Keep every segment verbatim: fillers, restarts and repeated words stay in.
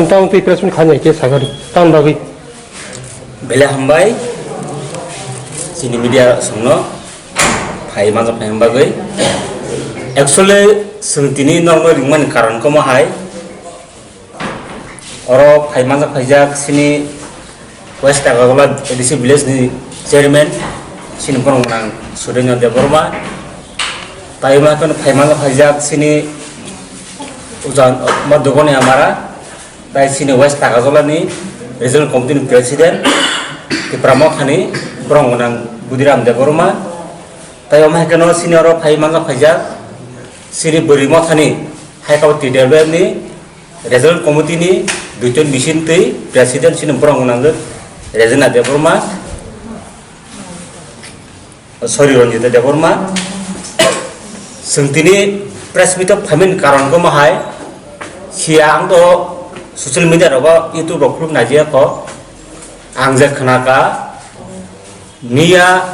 Tang twi press meet khainai khe sakha di, tang bagwi. Belai hambai, chini media songno phai manjak phai bagwi. Actually, chwng tini norokno ringmani karon komo hai. Oro phai manjak phaijak chini West Agartala A D C village ni chairman, chini borok nang Surendra Debbarma. Tai ma kono phai manjak phaijak chini ujan ma dogoni amara. Tai chini West Agartala ni regional committee ni president, Tipra Motha ni borok nang Budiram Debbarma. Tai omo hai kono chini oro phai manjak phaijak chini Bwrwi Motha ni Hai kabo T D L F ni Regional Committee ni duiton bising twi President chini borok nangkhe Rajendra Debbarma, sorry, Ranjita Debbarma. Chwng tini press meet o phaimani karon khe omo hai, siya ang to social media rogo, YouTube rok khuluk naijaya kho. Ang je khna kha, miya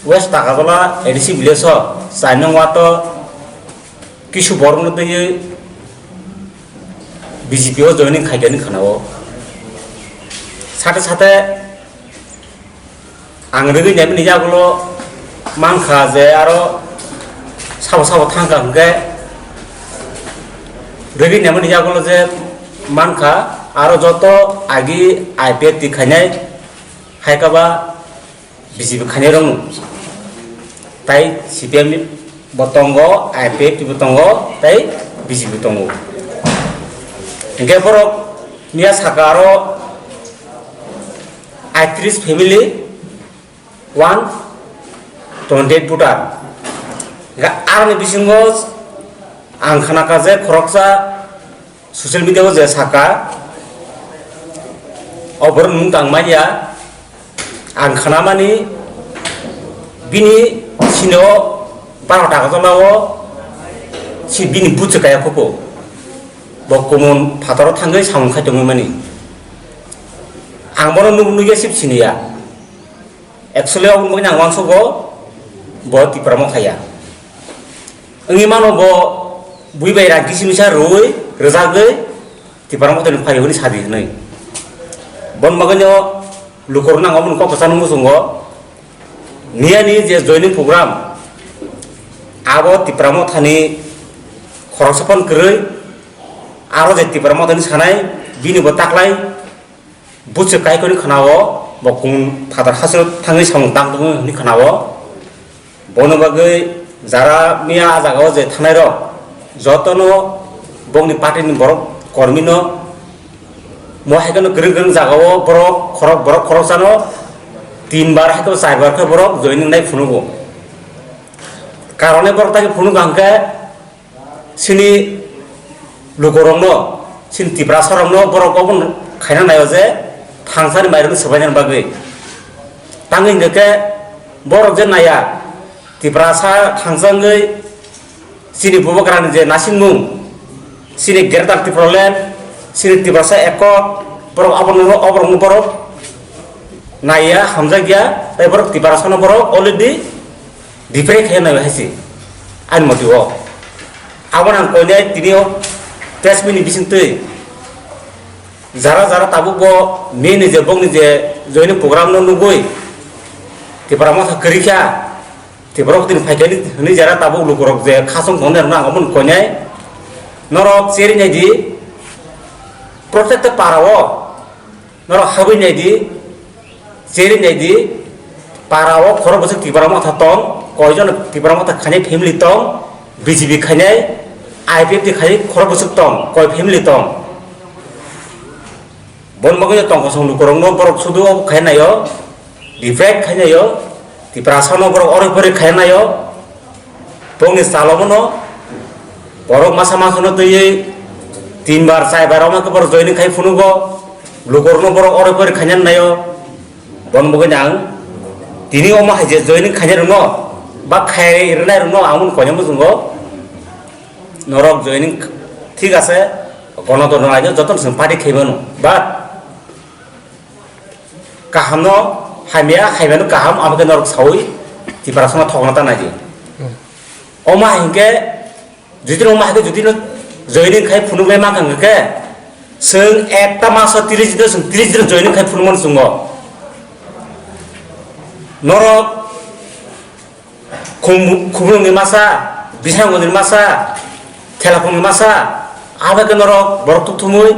West Takajala A D C village o chainung wato kisu borokno twiwi B J P o joining khaikhe hinwi khna-o. Sate sate ang rwgwi naimani yagulo mankha je aro sabo sabo thangkha hwnkhe, rwgwi naimani yagulo je mankha aro joto agi I P F T khainai hai khe ba B J P khainai rokno. Tai C P M bo tongo, I P F T bo tongo, tai B J P tongo. Hingke borok miya saka aro aitris family, one twenty eight voter. Hingke aroni bisingo ang khana kha je khoroksa social media o je saka, o borok nung tang manya, ang khanamani bini sino baro taka jolao si bini buchwkaya khupo, bo kumun phataro thangwi samung khai tongwi mani. Ang bono nuk nukya sip siniya. Actually, obo wngkha ang uansukgo, bo Tipra Motha ya. Wngwi mano bo bui bai rang kisi misa rwui, rwjagwi Tipra Motha ni phai hwnwi sadi hwnwi. Bon bagwino lukurok nang obo kok kwchangno muchungo. Miyani je joining program, abo Tipra Motha ni khoroksa phano kwrwi, aro je Tipra Motha ni sanai, bini bo taklai, Buchwk kaikhoni khwnao bo kung phatar hasteo thangwi samung tang tongo hwnwi khwnao. Bono bagwi jara miya ah jagao je thanairok jotono bongni party ni borok kormino mo hai kheno kwrwng kwrwng jagao borok khorok borok khoroksano tin bar hai kheno char bar khe borok joining nai phunugo. Karone borok tangwi phunugo hwnkhe, Chini lukurokno, chini Tiprasarokno borok obo khaina naio je thangsani mairokno swbainani bagwi. Tangwi hwnkhe borok je naiya, Tiprasa thangsa wngwi chini bubagrani je nasikmung, chini Greater Tipraland, chini Tiprasa Accord, borok abono, oborokno borok naiya, hamjakya, tei borok Tiprasano borok already Defy khe nai hai se, ani moti o. Abo nang koinai tini o press meet ni bising twi. Jara jara tabuk bo nini je bongni je joining program no nugui. Tipra Motha kwrwi kha. Tipra Motha ni phaikhe ni jara tabuk lukurok je khasong tongnai rok no ang abo koinai. Norok cheri nai di. Protect para o. Norok habwi nai di, cheri nai di, para o khorok bwswk Tipra Motha tong, koi jon Tipra Motha khainai family tong, B J P khainai, I P F T khainai khorok bwswk tong, koi family tong. Bon bagwi tong kosong lukurokno borok sudu obo khai naio, divide khai naio, Tiprasano borok oroi poroi khai naio. Bongni chalomono borok masa masano twiwi tin bar chai bar wngma khe borok joining khai phunugo, lukurokno borok oroi poroi khaina naio. Bon bogwi ang tini omo hai je joining khainai rwno ba khai rwnai rwno ang koina muchungo norok joining thik ase, gonotontro raijyo jotono chwng party khaimano, but Kahamno hamya, hamyano kaham, abo khe norok saui Tiprasano thokna ta nai di. Omo hai hwnkhe, jotino omo hai khe jotino joining khai phunuk lai mankha hwnkhe, Chwng ekta maso tris din, chwng tris din joining khai phunukmani chwngo. Norok Khum-, Khumulwngni masa, Bisramganjni masa, Thelaphungni masa, abo khe norok borok tukthumwi